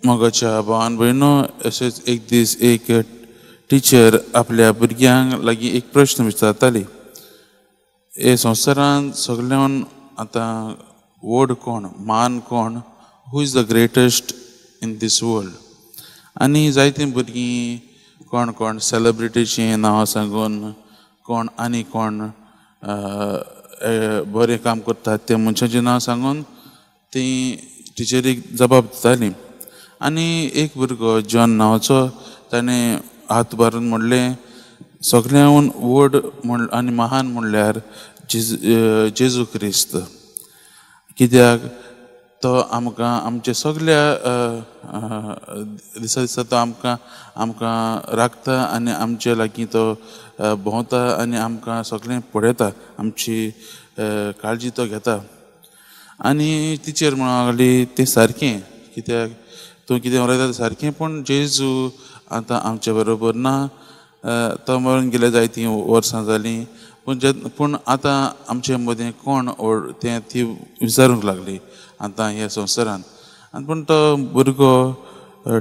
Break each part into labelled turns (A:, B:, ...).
A: मोगाच्या भावान भयणो, अशेंच एक दीस एक टिचर आपल्या भुरग्यांक लागीं एक प्रश्न विचारताली, हे संवसारांत सगल्यान आतां व्हड कोण, मान कोण, who is the greatest in this world. आनी जायतीं भुरगीं कोण कोण सेलिब्रिटीचीं नांवां सांगून, कोण आनी कोण बरें काम करतात ते मनशाचीं नांव सांगून तीं टिचरीक जबाब दितालीं. आनी एक भुरगो जॉन नांवाचो, ताणें हात उबारून म्हणलें, सगळ्यांहून व्हड म्हण आनी महान म्हणल्यार जेजू क्रिस्त, कित्याक तो आमकां आमच्या सगल्या दिसा दिसा तो आमकां आमकां राखता आनी आमचे लागीं तो भोंवता आनी आमकां सगळें पळयता, आमची काळजी तो घेता. आनी टिचर म्हणूंक लागली तें सारकें, कित्याक तूं कितें उलयता तें सारकें, पूण जेजू आतां आमच्या बरोबर ना, तो मरून गेले जायतीं वर्सां जालीं, पूण पूण आतां आमचे मदीं कोण व्हड तें ती विचारूंक लागली आतां ह्या संवसारांत. आनी पूण तो भुरगो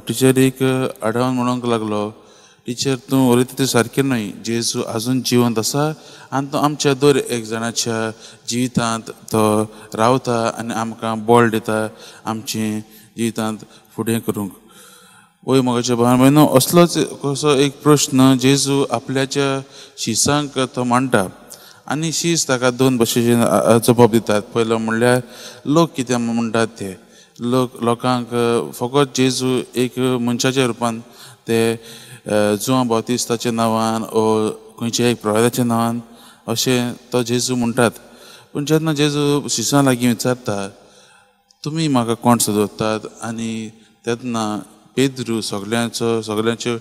A: टिचरीक आडावन म्हणूंक लागलो, टिचर तूं उलयता तें सारकें न्हय, जेजू आजून जिवंत आसा आनी तो आमच्या दर एक जाणाच्या जिवितांत तो रावता आनी आमकां बळ दिता आमचें जिवितांत फुडें करूंक. वय मोगाच्या भावान भयणो, असलोच कसो एक प्रश्न जेजू आपल्याच्या शिसांक तो मांडटा आनी शीस ताका दोन भाशेचे जबाब दितात. पयलो म्हणल्यार लोक कितें म्हणटात ते, लोक लोकांक फकत जेजू एक मनशाच्या रुपान ते जुआं बाप्तिस्ताच्या नांवान ओ खंयच्या एक प्रवादाच्या नांवान अशें तो जेजू म्हणटात. पूण जेन्ना जेजू शिसां लागीं विचारता, तुमी म्हाका कोण सदोवतात, आनी तेन्ना पेद्रू सगल्यांचो सगल्यांचे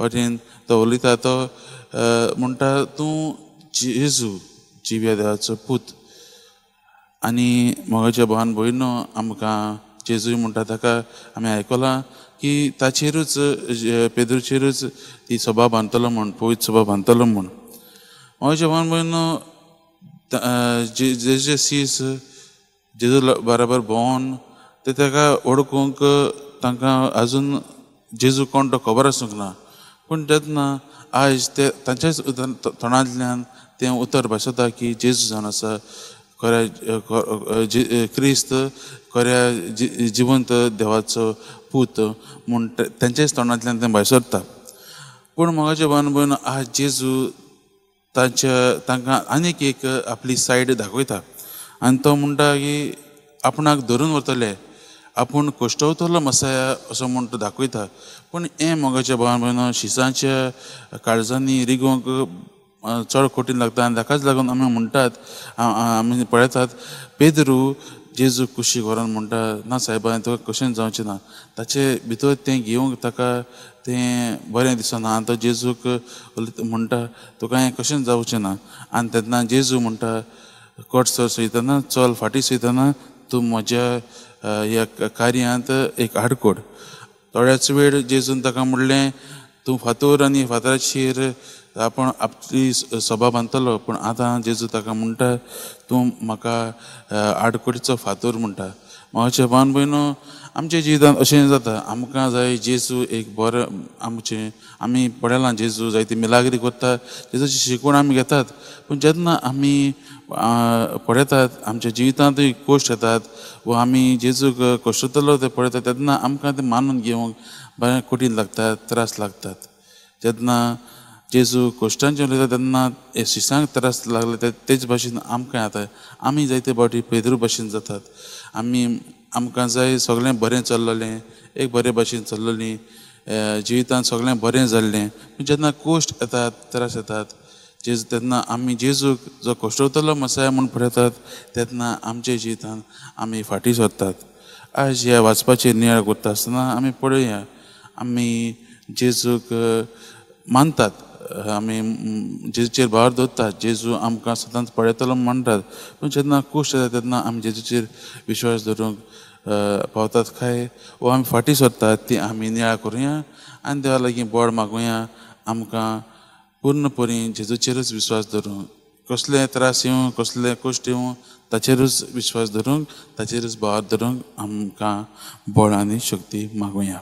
A: वटेन तो उलयता, तो म्हणटा तूं जेजू जिव्या देवाचो पूत. आनी मोगाच्या भावान भयणो, आमकां जेजू म्हणटा ताका आमी आयकलां की ताचेरूच पेद्रूचेरूच ती सभा बांदतलो म्हूण, पवित्र सभा बांदतलो म्हूण. मोगाच्या भावान भयणो, जेजे शीस जेजू बराबर भोंवन ते ताका वळखूंक तांकां आजून जेजू कोण तो खबर आसूंक ना, पूण तेन्ना आयज ते तांच्याच तोंडांतल्यान तें उतर भाशता की जेजू जावन आसा खऱ्या क्रिस्त, खऱ्या जिवंत देवाचो पूत म्हूण तांच्याच तोंडांतल्यान तें भायर सरता. पूण मोगाच्या भावान भयण, आज जेजू तांच्या तांकां आनीक एक आपली सायड दाखयता आनी तो म्हणटा की आपणाक धरून व्हरतले, आपूण कश्टवतलो मसाया असो म्हूण तो दाखयता. पूण हें मोगाच्या भावान भयणो शिसांच्या काळजांनी रिगोवंक चड कठीण लागता आनी ताकाच लागून आमी म्हणटात, आमी पळयतात पेद्रू जेजू कुशीक व्हरोन म्हणटा, ना सायबा तुका कशेंच जावचें ना. ताचे भितर तें घेवंक ताका तें बरें दिसना आनी तो जेजूक म्हणटा तुका हें कशेंच जावचें ना. आनी तेन्ना जेजू म्हणटा, कट सर सयतना, चल फाटीं सयतना तूं म्हज्या ह्या कार्यांत एक आडकोड. थोड्याच वेळ जेजून ताका म्हणलें, तूं फातोर आनी फातराचेर आपण आपली सभा बांदतलो, पूण आतां जेजू ताका म्हणटा तूं म्हाका आडकोडीचो फातोर म्हणटा. म्हाज्या भावान भयणो, आमच्या जिवितांत अशें जाता, आमकां जाय जेजू एक बरो आमचें, आमी पळयलां जेजू जायती मिलाग्री करता, जेजूची शिकवण आमी घेतात, पूण जेन्ना आमी पळयतात आमच्या जिवितांतूय कश्ट येतात वा आमी जेजूक कश्टतलो ते पळयतात, तेन्ना आमकां तें मानून घेवंक बरें कठीण लागता, त्रास लागतात. जेन्ना जेजू कश्टांचें उलयता तेन्ना शिसांक त्रास लागले तेच भाशेन आमकां जाता. आमी जायते फावटी पेद्रू भाशेन जातात. आमी आमकां जाय सगळें बरें चल्ललें, एक बरे भाशेन चल्ललीं, जिवितांत सगळें बरें जाल्लें, पूण जेन्ना कश्ट येतात, त्रास येतात जेजू, तेन्ना आमी जेजूक जो कश्टवतलो मसाया म्हूण पळयतात तेन्ना आमच्या जिवितांत आमी फाटीं सरतात. आयज ह्या वाचपाचेर नियाळ करता आसतना आमी पळोवया, आमी जेजूक मानतात, आमी जेजूचेर भार दवरतात, जेजू आमकां सदांच पळयतलो म्हणटात, पूण जेन्ना कश्ट येता तेन्ना आमी जेजूचेर विश्वास दवरूंक पावतात काय वा आमी फाटीं सरतात ती आमी नियाळ करुया आनी देवा लागीं बळ मागुया आमकां पूर्णपणी जेजूचेरूच विश्वास दवरूंक. कसले त्रास येवं, कसले कश्ट येवं, ताचेरूच विश्वास धरूंक, ताचेरूच भावार्थ धरूंक आमकां बळ आनी शक्ती मागुया.